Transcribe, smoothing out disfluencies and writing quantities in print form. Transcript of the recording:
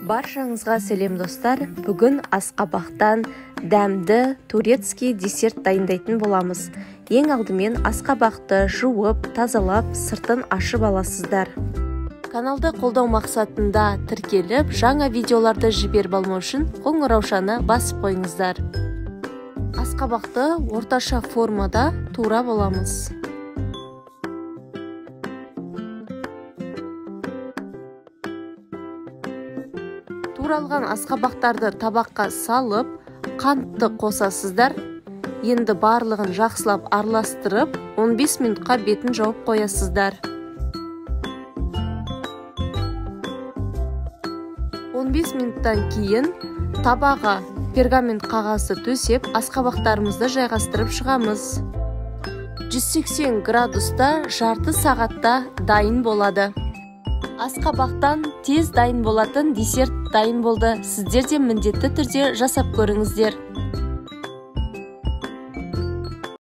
Баршаңызға сәлем достар. Бүгін асқабақтан дәмді турецкий десерт дайындайтын боламыз. Ең алдымен асқабақты жуып, тазалап, сыртын ашып аласыздар. Каналды қолдау мақсатында тіркеліп, жаңа видеоларды жіберіп алмау үшін қоңыраушаны басып қойыңыздар. Асқабақты орташа формада турап аламыз. Туралған асқабақтарды табаққа салып, қантты қосасыздар. Енді барлығын жақсылап араластырып, 15 минутқа бетін жауып қоясыздар. 15 минуттан кейін табаға пергамент қағазды төсеп, асқабақтарымызды жайғастырып шығамыз. 180 градуста жарты сағатта дайын болады. Асқабақтан тез дайын болатын десерт дайын болды. Сіздер де міндетті түрде жасап көріңіздер.